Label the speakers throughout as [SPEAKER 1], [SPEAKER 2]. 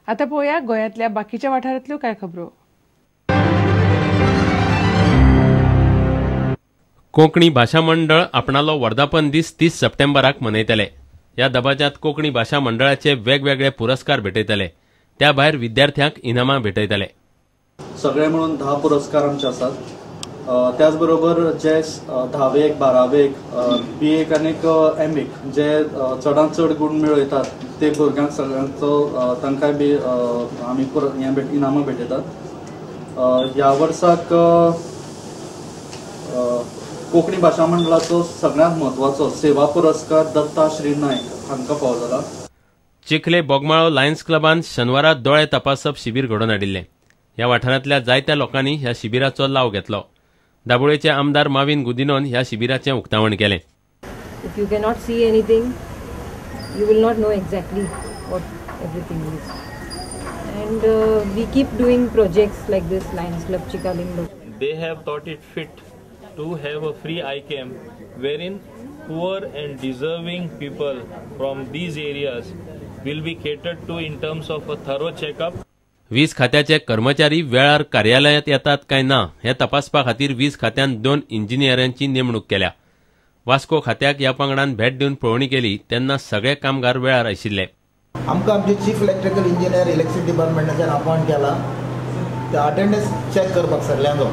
[SPEAKER 1] आतां पळोवया गोंयांतल्या बाकीच्या वाठारांतल्यो कांय खबरो.
[SPEAKER 2] कोंकणी भाशा मंडळ आपणालो वर्धापन दीस 30 सप्टेंबराक मनयतले. ह्या दबाज्यांत कोंकणी भाशा मंडळाचे वेगवेगळे पुरस्कार भेटयतले. त्या भायर विद्यार्थ्यांक इनामां भेटयतले.
[SPEAKER 3] सगळे म्हणून 10 पुरस्कार आमचे आसात. त्याच बरोबर जे 10वेक 12वेक बी एक आनी एम एक जे चडांत चड गूण मेळयतात ते भुरग्यांक सगळ्यांचो तांकांय बी आमी हें इनामां भेटयतात. ह्या वर्साक कोंकणी भाशा मंडळाचो सगळ्यांत म्हत्वाचो सेवा पुरस्कार दत्ता श्री नायक हांकां फावो जाला.
[SPEAKER 2] चिखले बोगमाळो लायन्स क्लबान शेनवारा दोळे तपासप शिबीर घडोवन हाडिल्लें. ह्या वाठारांतल्या जायत्या लोकांनी ह्या शिबिराचो लाव घेतलो. दाबोळेचे आमदार माविन गुदिनोन ह्या शिबिराचें उक्तावण केलें.
[SPEAKER 4] If you cannot see anything, you will not know exactly what everything is. And we keep doing projects like this, Lions Club Chicalim.
[SPEAKER 5] They have thought it fit to have a free eye camp wherein poor and deserving people from these areas will be catered to in terms of a thorough checkup.
[SPEAKER 2] वीज खात्याचे कर्मचारी वेळार कार्यालयांत येतात काय ना हें तपासपा खातीर वीज खात्यान 2 इंजिनियरांची नेमणूक केल्या. वास्को खात्याक ह्या पंगडान भेट दिवन पळोवणी केली तेन्ना सगळे कामगार वेळार आशिल्ले.
[SPEAKER 6] आमकां आमचे चीफ इलेक्ट्रिकल इंजिनियर इलेक्ट्रिसिटी डिपार्टमेंटाच्यान अपॉयंट केला ते अटेंडन्स चॅक करपाक सगळ्यांचो.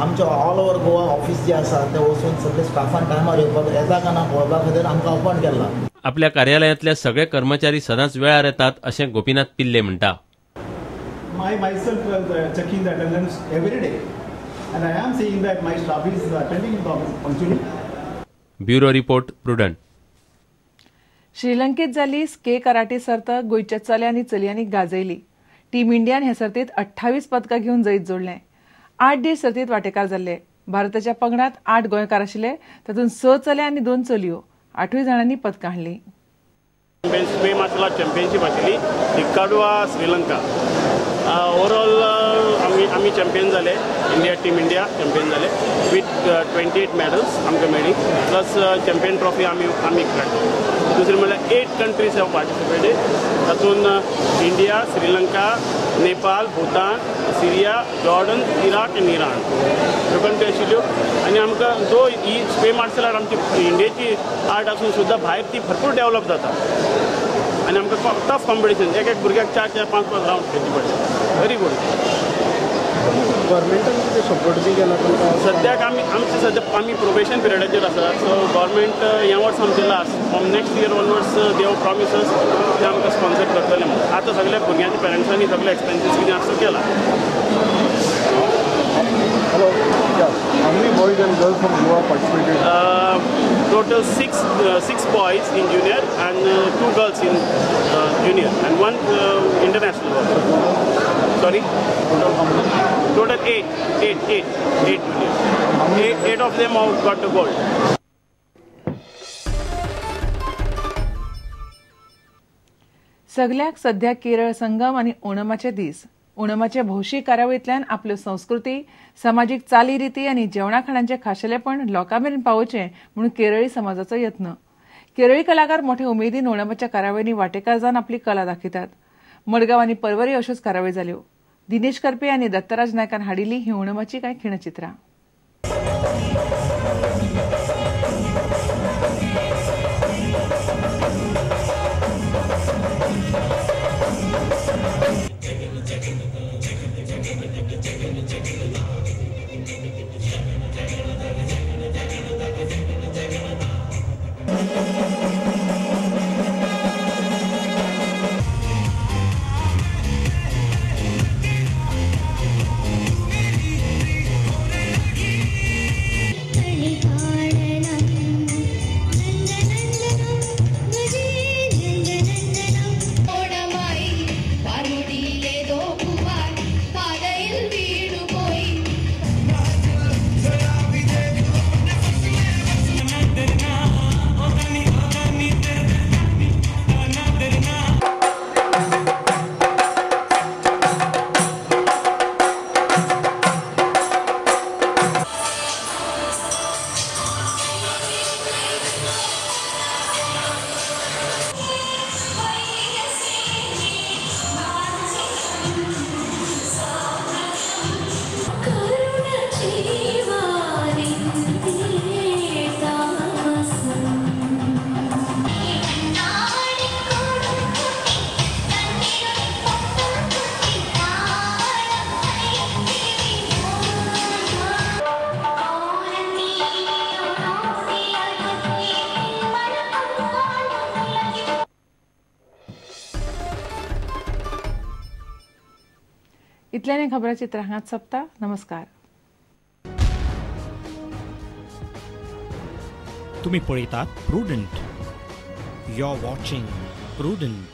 [SPEAKER 6] आमचे ऑल ओवर गोवा ऑफिस जे आसा ते वचून सगळे स्टाफान टायमार येवपाक येता काय ना पळोवपा खातीर आमकां अपॉयंट केला.
[SPEAKER 2] आपल्या कार्यालयांतले सगळे कर्मचारी सदांच वेळार येतात अशें गोपीनाथ पिल्ले म्हणटा.
[SPEAKER 7] I myself checking the attendance every day, and I am seeing that my staff is attending the office punctually.
[SPEAKER 2] Bureau report, Prudent.
[SPEAKER 1] श्रीलंकेत जाल्ली स्के कराटे सर्त गोंयच्या चल्या आनी चलयांनी गाजयली. टीम इंडियान हे सर्तीत 28 पदकां घेवन जैत जोडलें. 8 दीस सर्तीत वांटेकार जाल्ले. भारताच्या पंगडात 8 गोंयकार आशिल्ले, तातूंत 6 चले आनी 2 चलयो. 8 जाणांनी पदकां हाडलीं.
[SPEAKER 8] स्वे मार्शल आर्ट चॅम्पियनशीप आशिल्ली हिक्काडुआ श्रीलंका. ओवरऑल आमी चॅम्पियन जाले. इंडिया टीम इंडिया चॅम्पियन जाले विथ 28 मॅडल्स आमकां मेळ्ळी, प्लस चॅम्पियन ट्रॉफी आमी काडली. दुसरें म्हणल्यार 8 कंट्रीज have participated, तातूंत India, Sri Lanka, Nepal, Bhutan, Syria, Jordan, Iraq आनी इराण ह्यो कंट्री आशिल्ल्यो. आनी आमकां जो ही स्वे मार्शल आर्ट आमची इंडियेची आर्ट आसून सुद्दां भायर ती भरपूर डेव्हलप जाता आनी आमकां टफ कॉम्पिटिशन, एक एक भुरग्याक 4 4 5 5 रावंड खेळचे पडले. Very good.
[SPEAKER 9] गव्हर्मेंटान कितें सपोर्ट बी केला तुमकां?
[SPEAKER 8] सद्याक आमी आमचे सद्या आमी प्रोबेशन पिरियडाचेर आसा. सो गव्हर्मेंट ह्या वर्स आमचें last, from next year onwards they have promises ते आमकां स्पॉन्सर करतले म्हणून. आतां सगल्या भुरग्यांच्या पेरंट्सांनी सगळे एक्सपेन्सीस कितें आसा केला.
[SPEAKER 9] Hello, how many boys and girls from Goa participated?
[SPEAKER 8] Total 6 boys in junior and 2 girls in junior and 1 international also. Sorry?
[SPEAKER 9] Total how many?
[SPEAKER 8] Total 8 juniors. 8 of them have got the gold.
[SPEAKER 1] सगल्याक सध्या केरळ संगम आनी ओणमाचे दीस. ओणमाचे भौशीक कार्यावळींतल्यान आपल्यो संस्कृती, समाजीक चालीरिती आनी जेवणा खाणांचें खाशेलेपण लोकां मेरेन पावोवचें म्हणून केरळी समाजाचो यत्न. केरळी कलाकार मोठे उमेदीन ओणमाच्या कार्यावळींनी वांटेकार जावन आपली कला दाखयतात. मडगांव आनी परवरी अश्योच कार्यावळी जाल्यो. दिनेश करपे आनी दत्तराज नायकान हाडिल्ली ही ओणमाची कांय खिणचित्रां. इतल्यान खबराचित्र हांगाच सोंपता. नमस्कार.
[SPEAKER 10] तुम्ही पळयतात Prudent. You are watching Prudent.